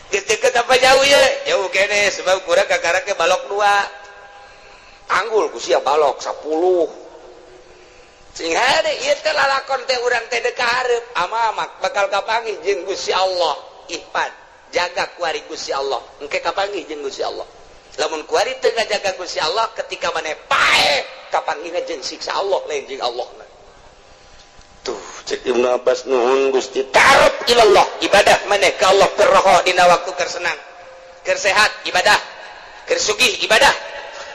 Geus deket apa jauh ya? Jauh kene, sebab kurang kakara ke balok dua. Anggul ku sia balok 10. Sing hade ieu teh lalakon teh urang teh dek ka hareup, amamak bakal kapanggih jeung Gusti Allah. Ihfad, jaga kuari Gusti Allah. Engke kapanggih jeung Gusti Allah. Lamun kuari teu ngajaga Gusti Allah, ketika maneh paeh, kapanggihna jeung siksa Allah, lain jeung Allah. Tuh, cek Ibnu Abbas, nuhun Gusti. Ta'arruf ilallah, ibadah maneh ka Allah firroho, dina waktu keur senang, keur sehat ibadah, keur sugih ibadah,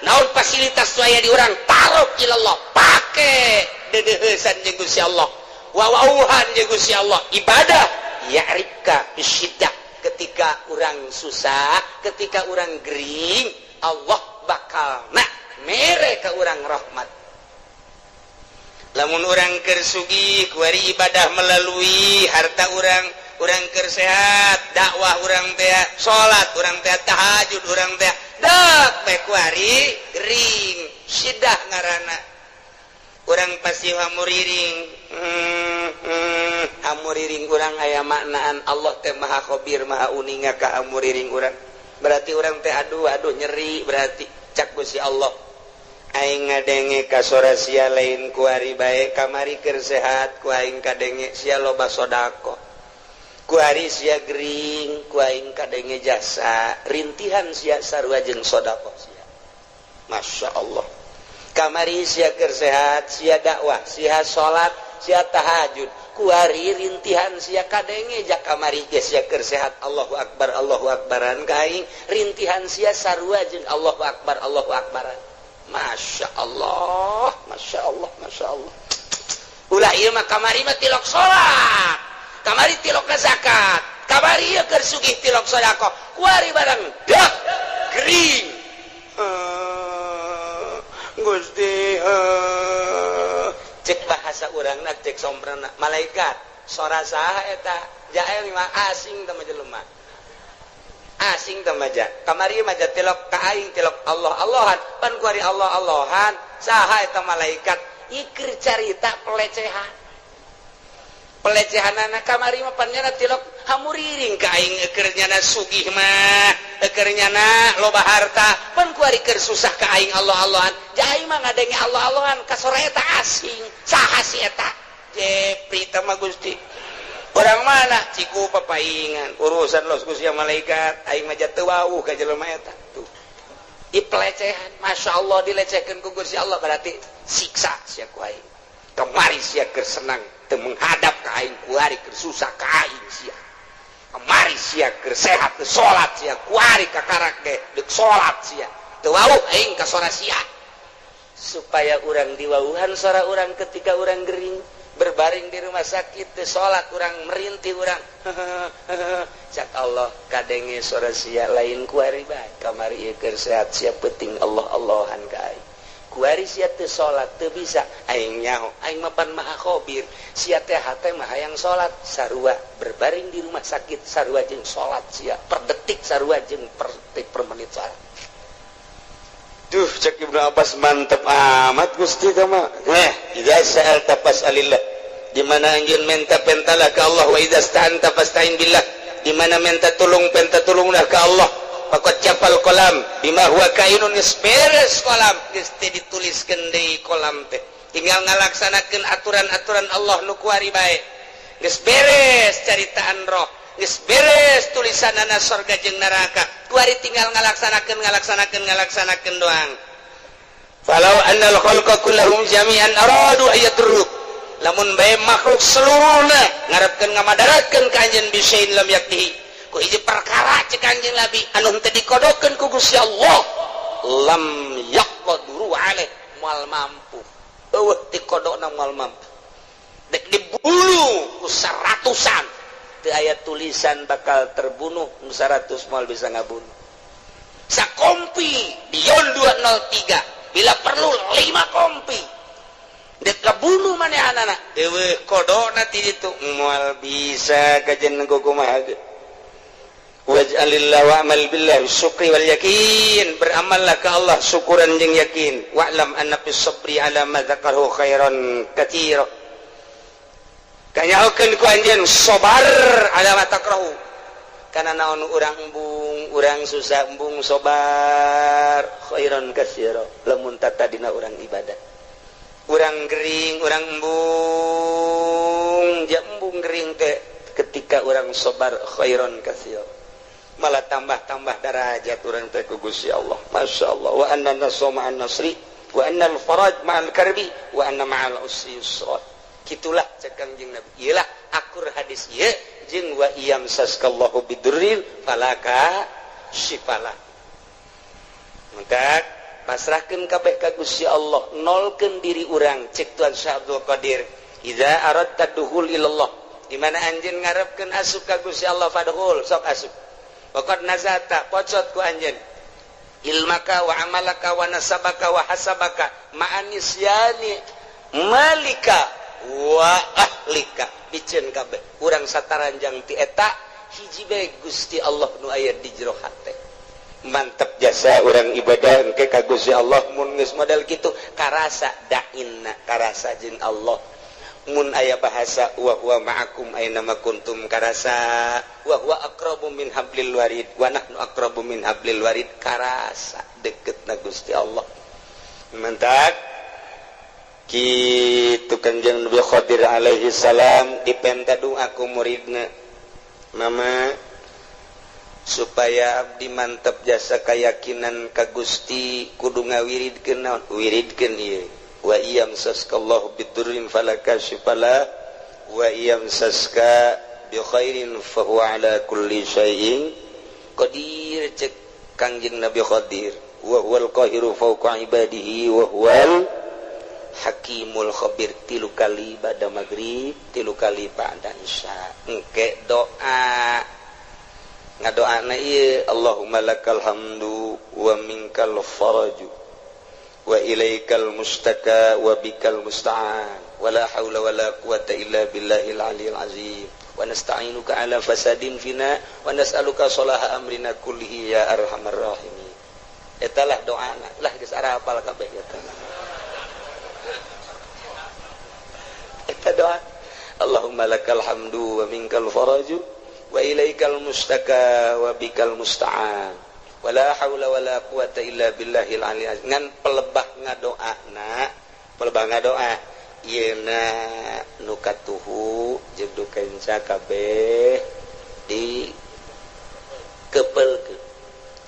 naon fasilitas aya di urang, ta'arruf ilallah, pake dedeheusan jeung Gusti Allah, wawauhan jeung Gusti Allah, ibadah. Ya'rifka bisyiddah, ketika urang susah, ketika urang gering, Allah bakal nak mere ke urang rahmat. Lamun urang keur sugih, kuari ibadah melalui harta urang. Urang keur sehat, dakwah urang teh, salat urang teh, tahajud urang teh. Dak bae kuari gering, sidah ngaranna, urang pasti hamuriring, hamuriring urang aya maknaan. Allah teh Maha Khabir, Maha uninga ka hamuriring urang. Berarti urang teh aduh aduh nyeri. Berarti cak Gusti Allah, aing ngadenge ka sora sia lain kuari bae, kamari keur sehat ku aing kadenge sia loba sodako, kuari sia gering ku aing kadenge jasa rintihan sia sarua jeung sodako sia. Masya Allah. Kamari sia keur sehat, sia dakwah, sia salat, sia tahajud, kuari rintihan sia kadenge. Jak kamari ge sia keur sehat Allahu akbar Allahu akbaran ka aing, rintihan sia sarua jeung Allahu akbar Allahu akbaran. Masya Allah, Masya Allah, Masya Allah. Ulah ieu mah, kamari mah tilok salat, kamari tilok zakat, kamari ieu keur sugih tilok sedekah, kuari barang dak gering, Gusti, cek bahasa urangna, cek somprana malaikat, sora saha eta? Jael mah asing teh mah, jelema asing teh mah. Kamari mah tilok ka aing, tilok Allah Allahan, pan kuari Allah Allahan, saha eta malaikat? Ikir carita pelecehan, pelecehan anak. Kamari mah pan nyana tilok hamuriring ka aing, keur nyana sugih mah, keur nyana loba harta, pan kuari keur susah ka aing Allah Allahan. Jai mah ngadenge Allah Allahan ka sora eta asing, saha si eta? Jepri teh mah Gusti, orang mana? Ciku papaingan urusan los Gusti malaikat, aing mah teu wawuh ka jelema eta. Tuh, di pelecehan, Masya Allah, dilecehkan ku Gusti Allah. Berarti siksa sia ku aing. Kemari sia keur senang teu menghadap ka aing, kuari keur susah ka aing sia. Kemari sia keur sehat teu salat sia, kuari kakarak ge deuk salat sia, teu wawuh aing ka sora sia. Supaya urang diwauhan sora urang ketika urang gering, berbaring di rumah sakit, teu salat urang, merintih urang, cak Allah, kadenge sora sia lain kuari bae, kamari ieu keur sehat sia penting Allah Allahan ka aing, kuari sia teu salat, teu bisa, aing nyaho, aing mapan Maha Khabir. Sia teh hate mah hayang salat, sarua berbaring di rumah sakit sarua jeung salat sia, per detik sarua jeung per detik, per menit salat. Duh, cek Ibnu Abbas, mantep amat Gusti kama. Eh, idza sa'alta fas'alillah. Di mana anjeun minta, pentalah ke Allah. Wa idza sta'anta fasta'in billah. Di mana minta tolong, penta tolonglah ke Allah. Faqad jaffal qalam bima huwa kainun, geus beres kolam, geus teu dituliskeun deui kolam teh. Tinggal ngalaksanakeun aturan-aturan Allah nu kuari bae. Geus beres caritaan roh. Geus beres tulisanana sorga jeung neraka. Kuari tinggal ngalaksanakeun ngalaksanakeun ngalaksanakeun doang. Falau annal khalqa kullahum jami'an aradu ayadruk. Lamun bae makhluk seluruhna ngarepkeun ngamadaratkeun ka anjeun bisain lam yaktihi. Ku hiji perkara cek anjeun Nabi anu henteu dikodokeun ku Gusti Allah, lam yaqduru alaih, moal mampu. Eueuh dikodokna moal mampu. Dek dibunuh ku seratusan teu aya tulisan bakal terbunuh, nu 100 moal bisa ngabunuh. Sakompi Dion 203 bila perlu 5 kompi dek kabunuh manehanana eueuh kodokna ti ditu moal bisa kajen kumaha ge. Waj'alillah wa'mal billah syukri wal yakin, beramallah ke Allah syukuran jeung yakin. Wa'lam anna fis sabri ala ma dzakarahu khairan katsira. Kanyahokeun ku anjeun sabar ala ma takrahu, kana naon urang embung, urang susah embung sabar khairan katsira. Lamun tatadina urang ibadah, urang gering, urang embung, ja embung gering teh ketika urang sabar khairan katsira, malah tambah-tambah darajat urang teh ku Gusti Allah. Masya Allah. Wa anna nasra ma'an nasri wa anna al-faraj ma'al karbi wa anna ma'al usri yusra. Kitulah cek Kangjeng Nabi. Iyalah akur hadis ieu jeung wa iyam saskallahu bidurrin falaka syifalah. Maka pasrahkeun kabeh ka Gusti Allah, nolkeun diri urang. Cek Tuan Syekh Abdul Qadir, idza aradta dukhul ilallah, di mana anjeun ngarepkeun asup ka Gusti Allah, fadkhul, sok asup. Waqad nazata, pocot ku anjeun ilmaka wa amalaka wa nasabaka wa hasabaka ma'anisyani malika wa ahlika, biceun kabeh urang sataranjang ti eta hiji bae Gusti Allah nu aya di jero hate. Mantep jasa urang ibadah engke ka Gusti Allah. Mun geus model kitu karasa dainna, karasa jeung Allah. Mun aya bahasa wa huwa ma'akum aina ma kuntum karasa, wa huwa aqrabu min hablil warid wa nahnu aqrabu min hablil warid, karasa deketna Gusti Allah. Mantak kitu Kanjeng Nabi Khadir alaihi salam dipenta doa ku muridna, mama supaya abdi mantep jasa keyakinan ka Gusti kudu ngawiridkeun naon, wiridkeun ieu wa iyam saskallahu bidurrin falaka syifala wa iyam saska bi khairin fa huwa ala kulli syai'in qadir. Cek Kangjeng Nabi Khadir, wa huwal qahiru fawqa ibadihi wa huwal hakimul khabir. 3 kali ba'da maghrib, 3 kali ba'da isya. Engke doa ngadoana ieu, Allahumma lakal hamdu wa minkal faraju wa ilaikal mustaka wa bikal musta'an wa la haula wa la quwata illa billahil aliyil azim wa nasta'inuka ala fasadin fina wa nas'aluka salaha amrina kullihi ya arhamar rahimin. Etalah doana lah, geus arapal kabeh eta. Eta doa Allahumma lakal hamdu wa minkal faraju wa ilaikal mustaka wa bikal musta'an wala haula wala quwata illa billahil aliyil azim. Ngan pelebah ngadoana, pelebah ngadoa ieuna nu katuhu jeung nu kenca kabeh di kepelkeun.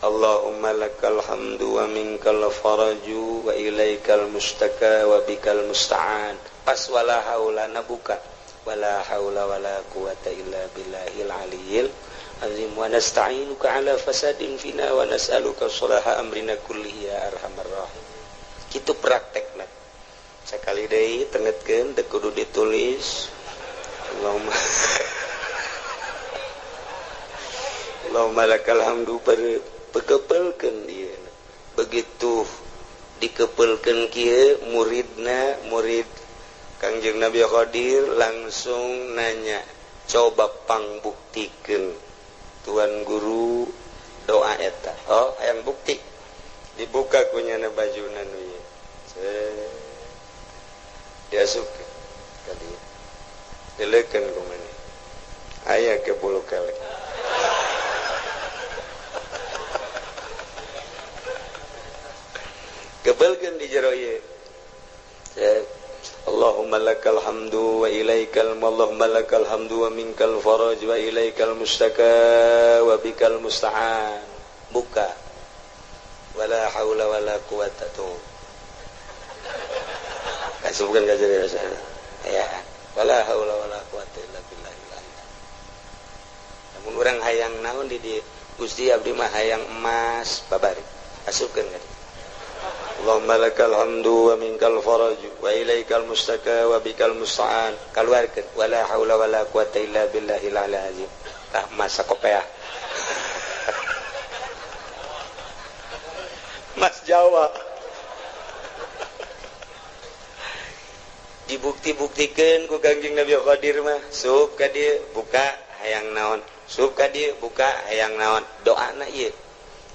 Allahumma lakal hamdu wa minkal faraju wa ilaikal mustaka wa bikal musta'an. Pas wala haula nabuka wala haula wala quwata illa billahil aliyil azim wa nasta'inuka ala fasadin fina wa nas'aluka salaha amrina kullihi ya arhamar rahimin. Kitu praktekna. Sakali deui tengetkeun teu kudu ditulis. Allahumma Allahumma lakal hamdu pekepelkeun ieu. Begitu dikepelkeun kieu muridna, murid Kangjeng Nabi Khadir langsung nanya, coba pangbuktikeun Tuan Guru doa eta. Oh, hayang bukti. Dibuka kunyana bajuna nu ieu. Diasupkeun ka dieu. Dileukeun ku maneh. Aya ke bulu kelek. Kebelkeun di jero ieu. Allahumma lakal hamdu wa ilaikal Allahumma lakal hamdu wa minkal faraj wa ilaikal mustaka wa bikal musta'an. Buka. Wala haula wala quwata tuh. Kasubkeun ka jero ya. Wala haula wala quwata illa billah. Lamun urang hayang naon di dieu? Gusti abdi mah hayang emas babari. Asupkeun ka dieu. Allahumma lakal hamdu wa minkal faraj wa ilaikal mustaka wa bikal musta'an. Kaluarkeun wala haula wala quwata illa billahil aliyil azim. Tah masa kopeah. Mas Jawa. Dibukti-buktikeun ku Kangjeng Nabi Khadir mah, sup ka dieu buka hayang naon, sup ka dieu buka hayang naon, doana ieu.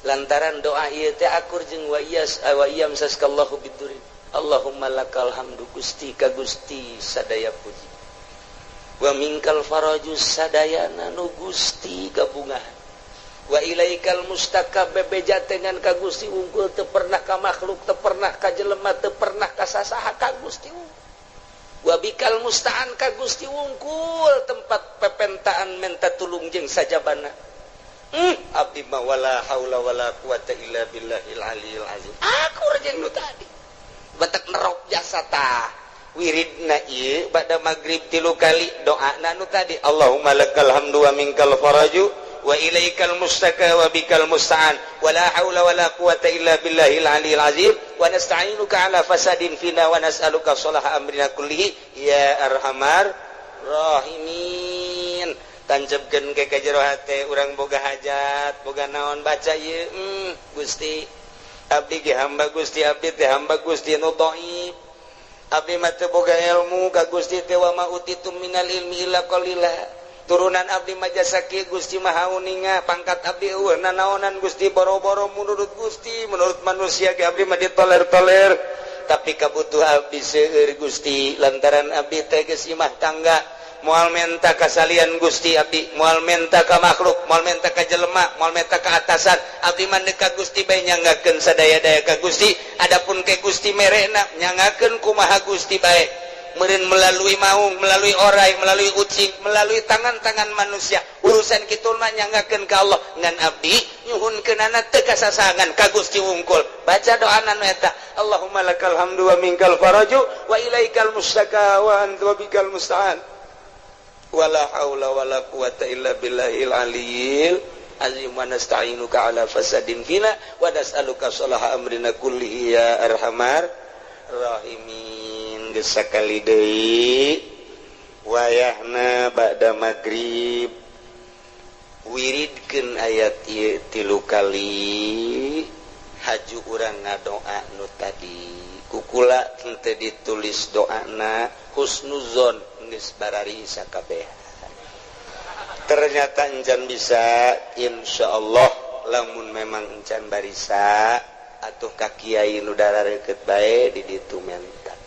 Lantaran doa ieu teh akur jeung wa iyas wa iyam saskallahu bidurin. Allahumma lakal hamdu Gusti ka Gusti sadaya puji. Wa minkal faraju sadayana nu Gusti gabungan. Wa ilaikal mustaka bebeja dengan ka Gusti unggul teu pernah ka makhluk, teu pernah ka jelema, teu pernah ka sasaha ka Gusti unggul. Wa bikal musta'an ka Gusti wungkul tempat pepentaan menta tulung jeung sajabana. Abdi mah wala haula wala quwata illa billahil aliyil azim. Akur jeung nu tadi. Batak nerok jasa tah. Wiridna ieu bada magrib 3 kali doana nu tadi. Allahumma lakal hamdu wa minkal faraju wa ilaikal mustaka wa bikal musta'an wala haula wala quwata illa billahil aliyil azim wa nasta'inuka ala fasadin fina wa nas'aluka sholaha amrina kullihi ya arhamar rahimin. Tancapkeun ke ka jero hate urang boga hajat boga naon baca ieu. Gusti abdi ge hamba Gusti, abdi teh hamba Gusti nu dhaif, abdi mah teu boga ilmu ka Gusti teh wa ma utitum minal ilmi illa qalila. Turunan abdi mah jasa kieu Gusti Maha Uninga, pangkat abdi eueuh nanaonan Gusti, boro-boro menurut Gusti, menurut manusia ge abdi mah ditoler-toler, tapi kabutuh abdi seueur Gusti lantaran abdi teh geus imah tangga, moal menta ka salian Gusti abdi, moal menta ka makhluk, moal menta ka jelema, moal menta ka atasan, abdi mah ka Gusti bae nyanggakeun sadaya-daya ka Gusti, adapun ke Gusti merena nyanggakeun kumaha Gusti bae. Meureun melalui maung, melalui orai, melalui ucing, melalui tangan-tangan manusia. Urusan kitu mah nyanggakeun ka Allah. Ngan abdi nyuhunkeunana teu kasasangan ka Gusti wungkul. Baca doana nu eta. Allahumma lakal hamdu wa minkal faraju wa ilaikal mustaka wa anta wa bikal musta'an. Wala haula wala quwata illa billahil aliyil azim wa nasta'inuka ala fasadin fina wa nas'aluka sholaha amrina kullihi ya arhamar rahimin. Geus sakali deui wayahna ba'da magrib wiridkeun ayat ieu 3 kali haju urang ngadoa nu tadi kukula teu ditulis doana husnuzon geus barari sakabeh. Ternyata encan bisa, insyaallah lamun memang encan barisa atuh ka kiai nu darareukeut bae di ditu menta.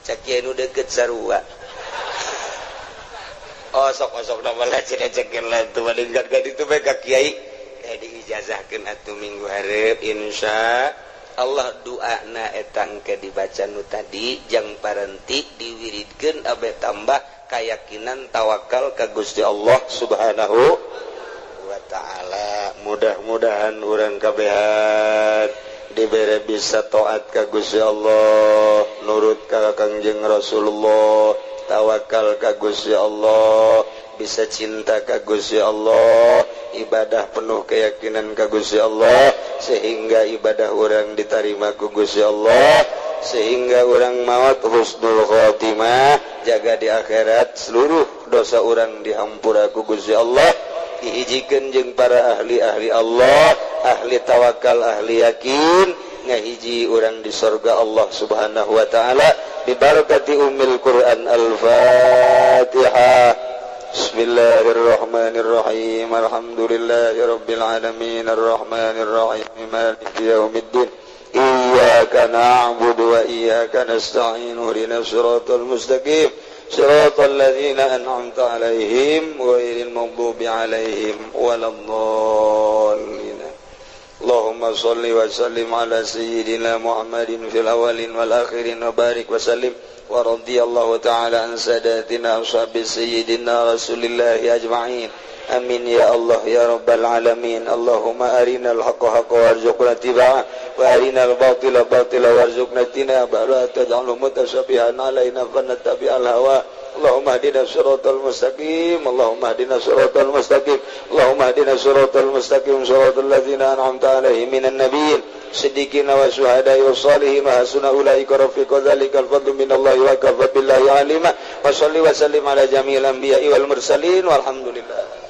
Cak kiai nu deukeut sarua. Osok-osok da malah cenah-cekeun lah tuh badengkat ka ditu bae ka kiai. Diijazahkeun atuh minggu hareup insya Allah doana eta engke dibaca nu tadi jang parenti diwiridkeun abe tambah keyakinan tawakal ka Gusti Allah Subhanahu wa taala. Mudah-mudahan urang kabehan dibere bisa taat ka Gusti Allah, nurut ka Kangjeng Rasulullah, tawakal ka Gusti Allah, bisa cinta ka Gusti Allah, ibadah penuh keyakinan ka Gusti Allah, sehingga ibadah orang diterima ku Gusti Allah, sehingga orang maut husnul khotimah, jaga di akhirat seluruh dosa orang dihampura ku Gusti Allah, dihijikeun jeung para ahli-ahli Allah, ahli tawakal, ahli yakin, ngahiji orang di surga Allah Subhanahu wa taala bi barakati ummil Quran. Al-Fatihah. Bismillahirrahmanirrahim. Alhamdulillahirabbil alamin arrahmanirrahim maliki yaumiddin. Iyyaka na'budu wa iyyaka nasta'in ihdinas siratal mustaqim siratal ladzina an'amta 'alaihim ghairil maghdubi 'alaihim waladdallin. Allahumma shalli wa sallim ala sayyidina Muhammadin fil awwalin wal akhirin wa barik wa sallim. Wa radhiyallahu ta'ala an sadatina ashabi sayyidina Rasulillah ajma'in. Amin ya Allah ya rabbal alamin. Allahumma arinal haqqa haqqa warzuqna ittiba'ah, wa arinal batila batila warzuqna ijtinabah, la taj'alhu mutasyabihan alaina fanattabi'al hawa. Allahumma hdina siratal mustaqim. Allahumma hdina siratal mustaqim. Allahumma hdina siratal mustaqim, siratal ladzina an'amta alaihim minan nabiyyin, siddiqin wa syuhada'i wa salihin, wa hasuna ulaika rafiqa. Dzalikal fadlu minallahi wa kafa billahi alima. Wa salli wa sallim ala jami'il anbiya'i wal mursalin, walhamdulillah.